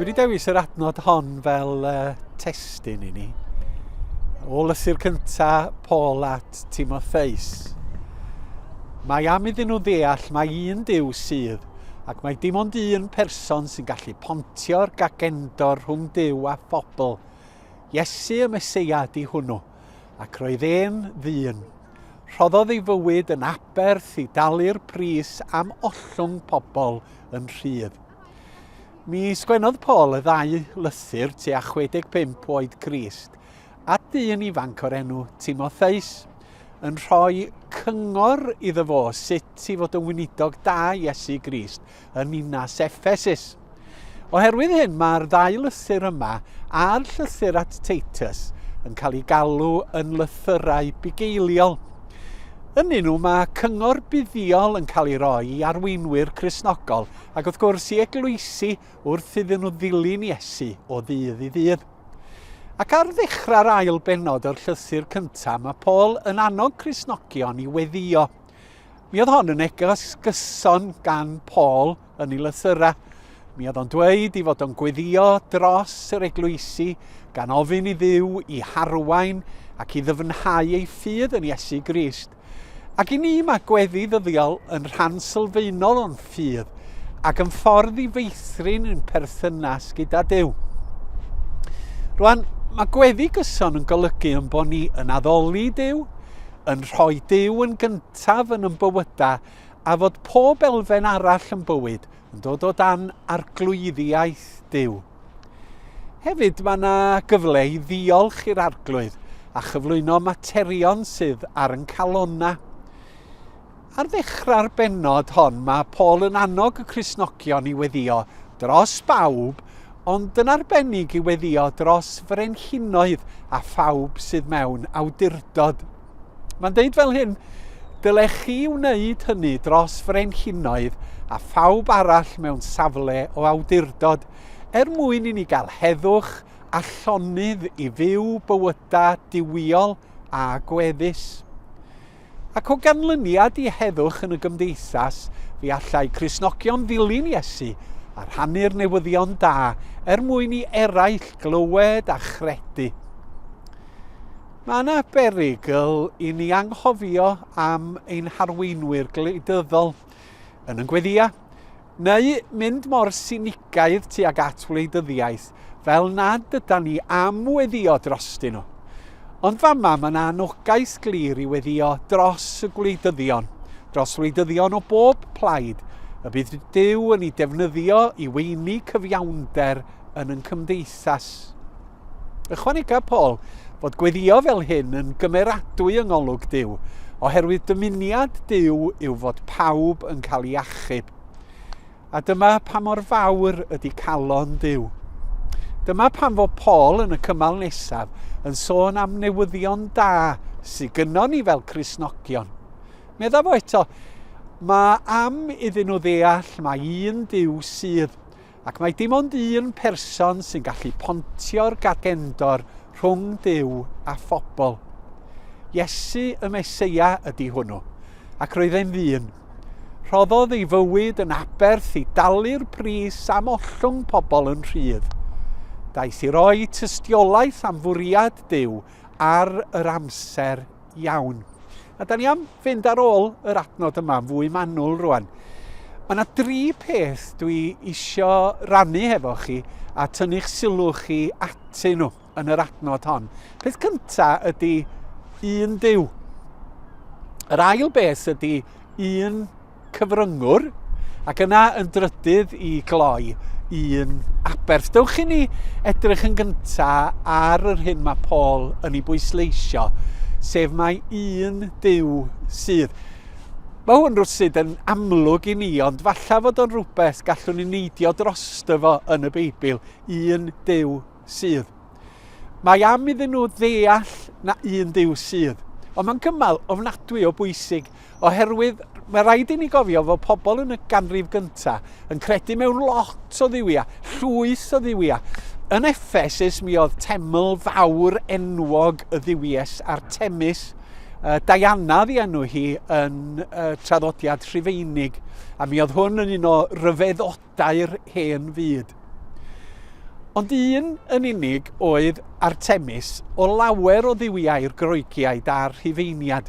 Dwi wedi dewis yr adnod hon fel uh, testun i ni. O lythyr cynta Paul at Timotheus. Mae am iddyn nhw ddeall mae un Duw sydd, ac mae dim ond un person sy'n gallu pontio'r gagendor rhwng Duw a phobl. Iesu y Meseia di hwnnw, ac roedd e'n ddyn. Rhoddodd ei fywyd yn aberth i dalu'r pris am ollwng pobl yn rhydd. Mi sgwennodd Paul y ddau lythyr tua 65 oed Crist at ddyn ifanc o'r enw Timotheus, yn rhoi cyngor iddo fo sut i fod yn weinidog da Iesu Grist yn ninas Ephesus. Oherwydd hyn, mae'r ddau lythyr yma a'r llythyr at Titus yn cael ei galw yn lythyrau bugeiliol. Ynddyn nhw mae cyngor buddiol yn cael ei roi i arweinwyr Cristnogol ac wrth gwrs i eglwysi wrth iddyn nhw ddilyn Iesu o ddydd i ddydd. Ac ar ddechrau'r ail bennod o'r llythyr cyntaf, mae Paul yn annog Cristnogion i weddïo. Mi oedd hon yn neges gyson gan Paul yn ei lythyrau. Mi oedd o'n dweud i fod o'n gweddio dros yr eglwysi, gan ofyn i Dduw i harwain ac i ddyfnhau ei ffydd yn Iesu Grist. Ac i ni mae gweddi ddyddiol yn rhan sylfaenol o'n ffydd ac yn ffordd i feithrin ein perthynas gyda Duw. Rwan, mae gweddi gyson yn golygu yn bod ni yn addoli Duw, yn rhoi Duw yn gyntaf yn yn bywydau a fod pob elfen arall yn bywyd yn dod o dan arglwyddiaeth Duw. Hefyd mae yna gyfle i ddiolch i'r arglwydd a chyflwyno materion sydd ar yn calonnau. Ar ddechrau'r bennod hon mae Paul yn annog y Cristnogion i weddio dros bawb, ond yn arbennig i weddio dros frenhinoedd a phawb sydd mewn awdurdod. Mae'n deud fel hyn, dylech chi wneud hynny dros frenhinoedd a phawb arall mewn safle o awdurdod, er mwyn i ni gael heddwch a llonydd i fyw bywydau duwiol a gweddus. Ac o ganlyniad i heddwch yn y gymdeithas, fe allai Cristnogion ddilyn Iesu a rhannu'r newyddion da er mwyn i eraill glywed a chredu. Mae yna berygl i ni anghofio am ein harweinwyr gwleidyddol yn y gweddïau. Neu mynd mor sinigaidd tuag at wleidyddiaeth fel nad ydan ni am weddïo drostyn nhw. Ond fama mae yna anogaeth glir i weddïo dros y gwleidyddion, dros wleidyddion o bob plaid, y bydd Duw yn ei defnyddio i weini cyfiawnder yn yn cymdeithas. Ychwanega Paul fod gweddïo fel hyn yn gymeradwy yng ngolwg Duw, oherwydd dymuniad Duw yw fod pawb yn cael ei achub. A dyma pa mor fawr ydy calon Duw. Dyma pam fod Paul yn y cymal nesaf yn sôn am newyddion da sydd gynnon ni fel Cristnogion. Medda fo eto, mae am iddyn nhw ddeall mae un Duw sydd, Ac mae dim ond un person sy'n gallu pontio'r gagendor rhwng Duw a phobl. Iesu y Meseia ydy hwnnw, ac roedd e'n ddyn. Rhoddodd ei fywyd yn aberth i dalu'r pris am ollwng pobl yn rhydd. Daeth i roi tystiolaeth am fwriad Duw ar yr amser iawn. A da ni am fynd ar ôl yr adnod yma yn fwy manwl rwan. Mae yna dri peth dwi isio rannu hefo chi a tynnu'ch sylw chi atyn nhw yn yr adnod hon. Peth cynta ydy un Duw. Yr ail beth ydy un cyfryngwr, ac yna yn drydydd i gloi un aberth. Dewch i ni edrych yn gyntaf ar yr hyn mae Paul yn ei bwysleisio, sef mae un Duw sydd. Mae hwn rwsyd yn amlwg i ni, ond falle fod o'n rhywbeth gallwn ni neidio drosto fo yn y Beibl, un Duw sydd. Mae am iddyn nhw ddeall na un Duw sydd. Ond mae'n gymal ofnadwy o bwysig, oherwydd mae rhaid i ni gofio fod pobl yn y ganrif gyntaf yn credu mewn lot o dduwiau, llwyth o dduwiau. Yn Ephesus mi oedd teml fawr enwog y dduwies Artemis, Diana ddi enw hi yn traddodiad Rhufeinig, a mi oedd hwn yn un o ryfeddodau'r hen fyd. Ond un yn unig oedd Artemis o lawer o dduwiau'r Groegiaid a'r Rhufeiniad.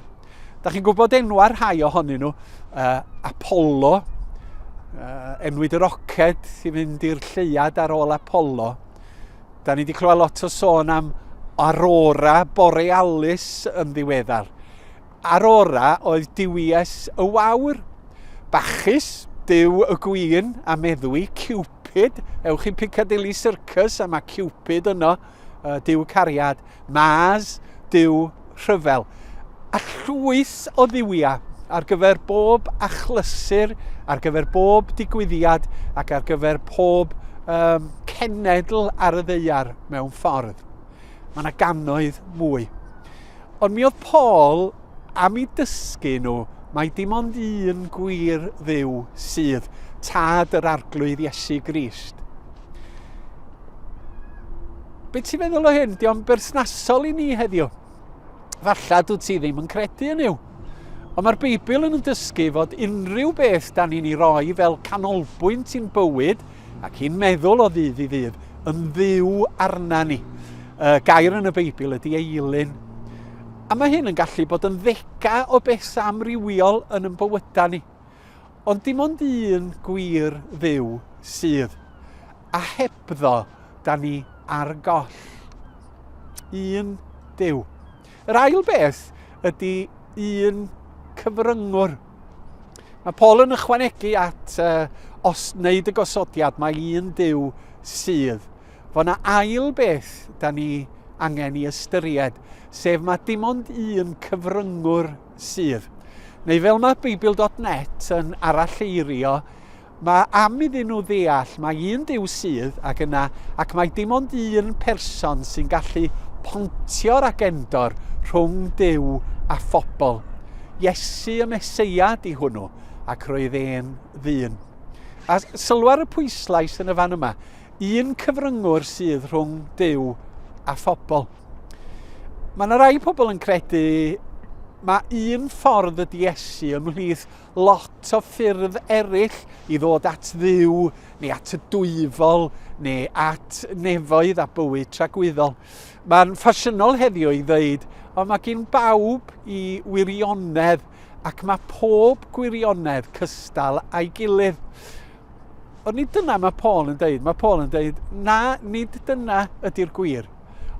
Da chi'n gwybod enwau rhai ohonyn nhw, uh, Apollo, uh, enwyd y roced i fynd i'r lleuad ar ôl Apollo. Da ni wedi clywed lot o sôn am Aurora Borealis yn ddiweddar. Aurora oedd duwies y wawr. Bacchus, duw y gwin a meddwi, Cupid, ewch i Piccadilly Circus a mae Cupid yno, uh, duw cariad. Mars, duw rhyfel. A llwyth o dduwiau ar gyfer bob achlysur, ar gyfer bob digwyddiad ac ar gyfer pob um, cenedl ar y ddeiar mewn ffordd. Mae yna gannoedd mwy. Ond mi oedd Paul am i dysgu nhw mai dim ond un gwir dduw sydd, tad yr arglwydd Iesu Grist. Be ti'n feddwl o hyn? Di o'n berthnasol i ni heddiw? Falla dwi ti ddim yn credu yn yw. Ond mae'r Beibl yn dysgu fod unrhyw beth da ni'n ei roi fel canolbwynt i'n bywyd ac i'n meddwl o ddydd i ddydd yn ddiw arna ni. Y gair yn y Beibl ydy eilun. A mae hyn yn gallu bod yn ddegau o bethau amrywiol yn yn bywydau ni. Ond dim ond un gwir dduw sydd. A hebddo, da ni ar goll. Un Duw. Yr ail beth ydy un cyfryngwr. Mae Paul yn ychwanegu at uh, os wneud y gosodiad mae un Duw sydd. Fo na ail beth da ni angen i ystyried, sef mae dim ond un cyfryngwr sydd. Neu fel mae Beibl.net yn aralleirio, mae am iddyn nhw ddeall mae un Duw sydd ac yna, ac mae dim ond un person sy'n gallu pontio'r agendor rhwng Duw a phobl. Iesu y Meseia di hwnnw, ac roedd e'n ddyn. A sylwar y pwyslais yn y fan yma, un cyfryngwr sydd rhwng Duw a phobl. Mae yna rai pobl yn credu mae un ffordd ydy Iesu ymhlith lot o ffyrdd eraill i ddod at Dduw neu at y dwyfol neu at nefoedd a bywyd tragwyddol. Mae'n ffasiynol heddiw i ddweud, ond mae gen bawb i wirionedd ac mae pob gwirionedd cystal a'i gilydd. Ond nid dyna mae Paul yn deud. Mae Paul yn deud, na, nid dyna ydy'r gwir.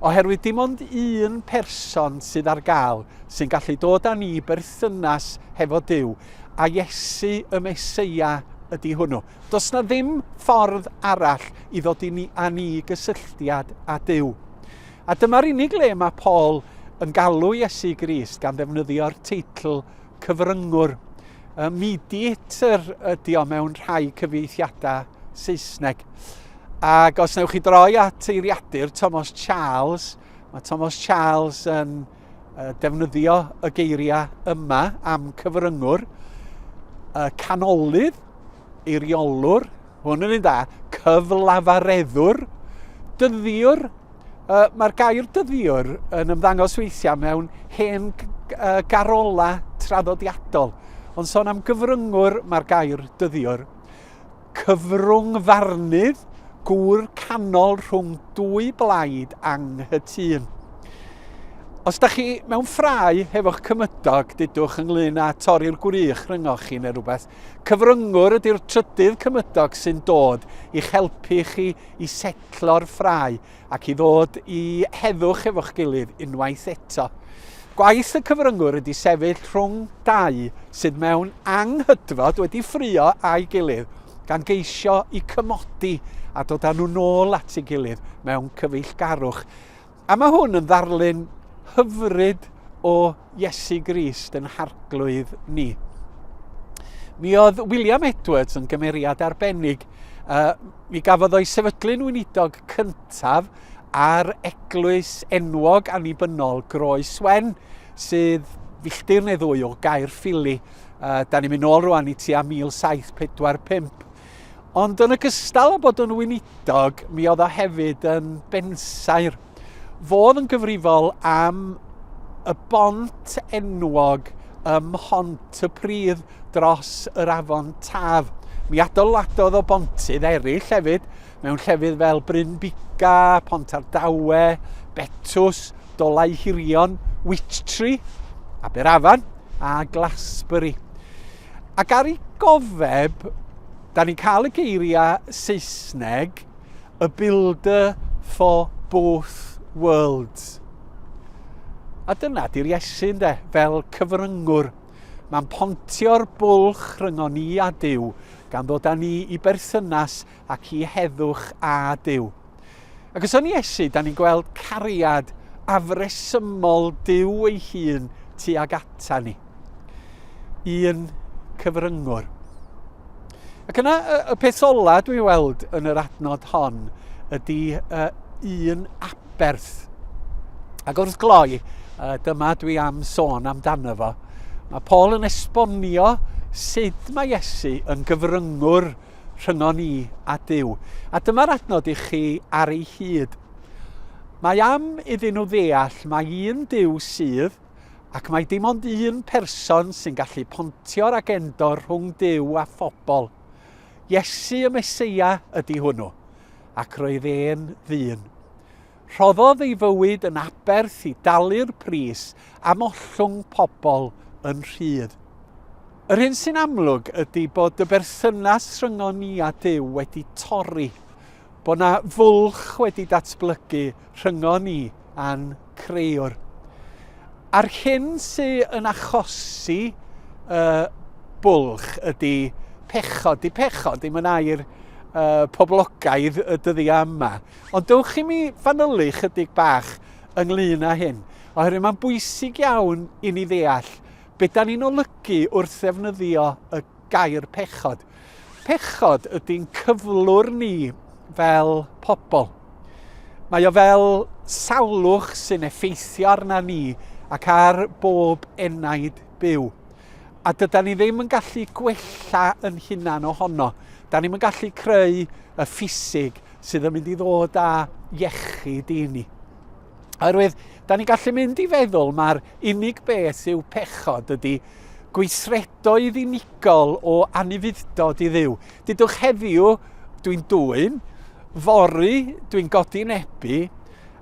Oherwydd dim ond un person sydd ar gael sy'n gallu dod â ni i berthynas hefo Duw, a Iesu y Meseia ydy hwnnw. Does na ddim ffordd arall i ddod i ni, â ni i gysylltiad â Duw. A dyma'r unig le mae Paul yn galw Iesu Grist gan ddefnyddio'r teitl cyfryngwr. Y mediator ydy o mewn rhai cyfieithiadau Saesneg. Ac os newch chi droi at eiriadur Thomas Charles, mae Thomas Charles yn defnyddio y geiriau yma am cyfryngwr, y canolydd, eiriolwr, hwn yn un da, cyflafareddwr, dyddiwr, Uh, Mae'r gair dyddiwr yn ymddangos weithiau mewn hen uh, garola traddodiadol. Ond sôn am gyfryngwr mae'r gair dyddiwr. Cyfrwng farnydd, gŵr canol rhwng dwy blaid anghytûn. Os da chi mewn ffrae hefo'ch cymydog, dudwch ynglyn â torri'r gwrych rhyngoch chi neu rhywbeth, cyfryngwr ydy'r trydydd cymydog sy'n dod i'ch helpu chi i setlo'r ffrae ac i ddod i heddwch efo'ch gilydd unwaith eto. Gwaith y cyfryngwr ydy sefyll rhwng dau sydd mewn anghydfod wedi ffrio â'i gilydd, gan geisio i cymodi a dod â nhw nôl at ei gilydd mewn cyfeillgarwch. A mae hwn yn ddarlun hyfryd o Iesu Grist yn harglwydd ni. Mi oedd William Edwards yn gymeriad arbennig. Uh, mi gafodd o'i sefydlu'n weinidog cyntaf ar eglwys enwog annibynnol Groes Wen, sydd filltir neu ddwy o Gaerffili. Uh, da ni'n mynd nôl rwan i tua 1745. Ond yn ogystal â bod yn weinidog, mi oedd o hefyd yn bensaer. Fodd yn gyfrifol am y bont enwog ym Mhont y Pridd dros yr afon Taf. Mi adeiladodd o bontydd eraill hefyd. mewn llefydd fel Bryn Biga, Pontardawe, Betws, Dolau Hirion, Witchtree, Aberafan a Glasbury. Ac ar ei gofeb, da ni'n cael y geiriau Saesneg, A builder for both worlds. A dyna di'r Iesu, ynde, fel cyfryngwr. Mae'n pontio'r bwlch rhyngon ni a Duw, gan ddod â ni i berthynas ac i heddwch â Duw. Ac os yn Iesu, da ni'n gweld cariad afresymol Duw ei hun tuag ata ni. Un cyfryngwr. Ac yna, y peth ola dwi'n weld yn yr adnod hon ydy un aberth. Ac wrth gloi, dyma dwi am sôn amdano fo. Mae Paul yn esbonio sut mae Iesu yn gyfryngwr rhyngon ni a Duw. A dyma'r adnod i chi ar ei hyd. Mae am iddyn nhw ddeall mae un Duw sydd, Ac mae dim ond un person sy'n gallu pontio'r agendor rhwng Duw a phobl. Iesu y Meseia ydy hwnnw, ac roedd e'n ddyn. Rhoddodd ei fywyd yn aberth i dalu'r pris am ollwng pobl yn rhydd. Yr hyn sy'n amlwg ydy bod y berthynas rhyngon ni a Duw wedi torri, bod 'na fwlch wedi datblygu rhyngon ni a'n crëwr. A'r hyn sy yn achosi y bwlch ydy pechod. Di pechod ddim yn air uh, poblogaidd y dyddiau yma. Ond dewch i mi fanylu chydig bach ynglyn â hyn, oherwydd mae'n bwysig iawn i ni ddeall be da ni'n olygu wrth ddefnyddio y gair pechod. Pechod ydy'n cyflwr ni fel pobl. Mae o fel salwch sy'n effeithio arna ni ac ar bob enaid byw. A dyda ni ddim yn gallu gwella yn hunan ohono. Da ni'm yn gallu creu y ffisig sydd yn mynd i ddod â iechyd i ni. Oherwydd, da ni'n gallu mynd i feddwl mae'r unig beth yw pechod ydy gweithredoedd unigol o anufudd-dod i Dduw. Dudwch heddiw, dwi'n dwyn, fory, dwi'n godi nebu,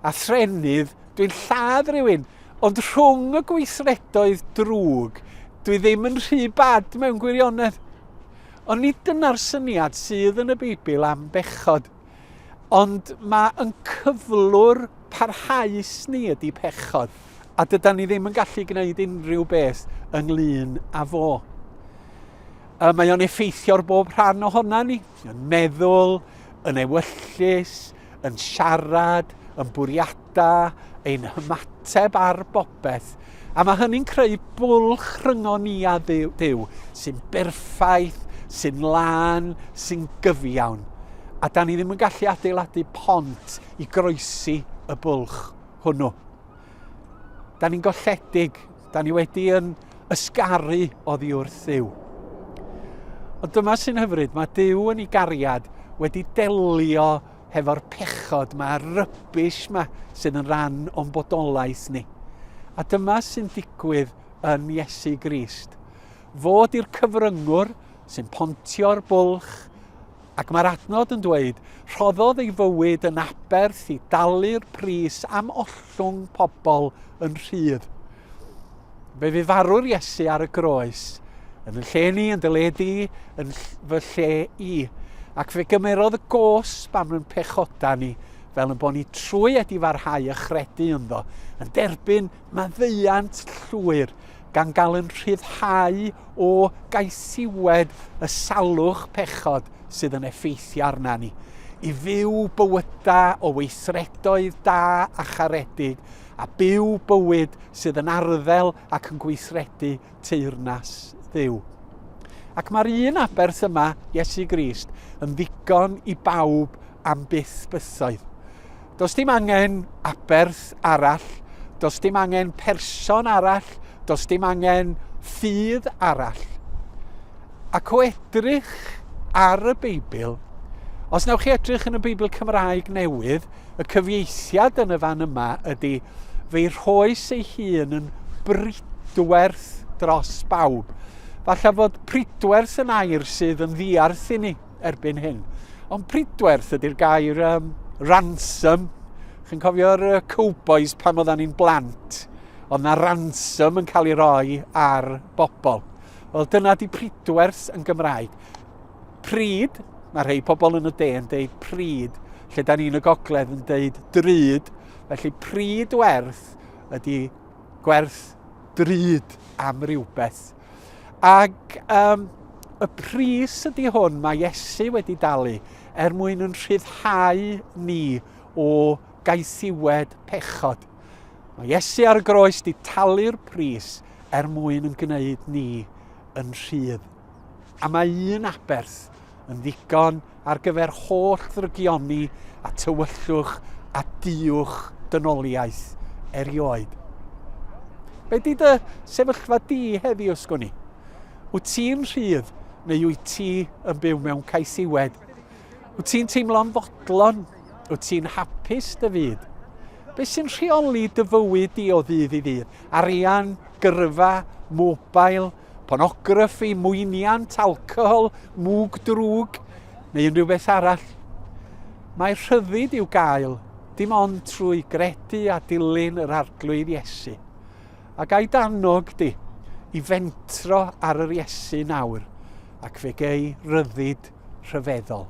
a threnydd, dwi'n lladd rhywun. Ond rhwng y gweithredoedd drwg, dwi ddim yn rhy bad mewn gwirionedd. Ond nid dyna'r syniad sydd yn y Beibl am bechod. Ond mae yn cyflwr parhaus ni ydy pechod, a dydan ni ddim yn gallu gwneud unrhyw beth ynglyn â fo. Mae o'n effeithio ar bob rhan ohona ni, yn meddwl, yn ewyllys, yn siarad, yn bwriada, ein hymateb ar bopeth. A mae hynny'n creu bwlch rhyngon ni a Duw, sy'n berffaith, sy'n lân, sy'n gyfiawn. A da ni ddim yn gallu adeiladu pont i groesi y bwlch hwnnw. Da ni'n golledig, da ni wedi yn ysgaru oddi wrth Dduw. Ond dyma sy'n hyfryd, mae Duw yn ei gariad wedi delio hefo'r pechod mae'r rybish ma sydd yn rhan o'n bodolaeth ni. A dyma sy'n digwydd yn Iesu Grist. Fod i'r cyfryngwr sy'n pontio'r bwlch, ac mae'r adnod yn dweud, rhoddodd ei fywyd yn aberth i dalu'r pris am ollwng pobl yn rhydd. Fe fu farw'r Iesu ar y groes, yn y lle ni, yn dy le di, yn fy lle i. Ac fe gymerodd y gosb am yn pechoda ni, fel yn bod ni trwy edifarhau a chredu ynddo, yn derbyn maddeuant llwyr, gan gael yn rhyddhau o gaethiwed y salwch pechod sydd yn effeithio arna ni, i fyw bywyda o weithredoedd da a charedig, a byw bywyd sydd yn arddel ac yn gweithredu teyrnas Dduw. Ac mae'r un aberth yma, Iesu Grist, yn ddigon i bawb am byth bythoedd. Does dim angen aberth arall, does dim angen person arall, does dim angen ffydd arall. Ac o edrych ar y Beibl, os newch chi edrych yn y Beibl Cymraeg newydd, Y cyfieithiad yn y fan yma ydy fe'i rhoes ei hun yn bridwerth dros bawb. Falle fod pridwerth yn air sydd yn ddiarth i ni erbyn hyn. Ond pridwerth ydy'r gair um, ransom. Chi'n cofio'r uh, cowboys pan oeddan ni'n blant? Oedd na ransom yn cael ei roi ar bobl. Wel, dyna di pridwerth yn Gymraeg. Pryd, mae rhai pobl yn y de yn deud pryd, lle da ni'n y gogledd yn deud drud. Felly pryd werth ydy gwerth drud am rywbeth. Ac um, y pris ydy hwn mae Iesu wedi dalu er mwyn yn rhyddhau ni o gaethiwed pechod. Mae Iesu ar y groes di talu'r pris er mwyn yn gwneud ni yn rhydd. A mae un aberth yn ddigon ar gyfer holl ddrygioni a tywyllwch a duwch dynoliaeth erioed. Be di dy sefyllfa di heddiw, sgwn i? Wyt ti'n rhydd neu wyt ti yn byw mewn caethiwed? Wyt ti'n teimlo'n fodlon? Wyt ti'n hapus dy fyd? Be sy'n rheoli dy fywyd di o ddydd i ddydd? Arian, gyrfa, mobile, Pornograffi, mwyniant, alcohol, mwg drwg, neu unrhyw beth arall. Mae rhyddid i'w gael dim ond trwy gredu a dilyn yr Arglwydd Iesu. A gai danog di i fentro ar yr Iesu nawr, ac fe gei ryddid rhyfeddol.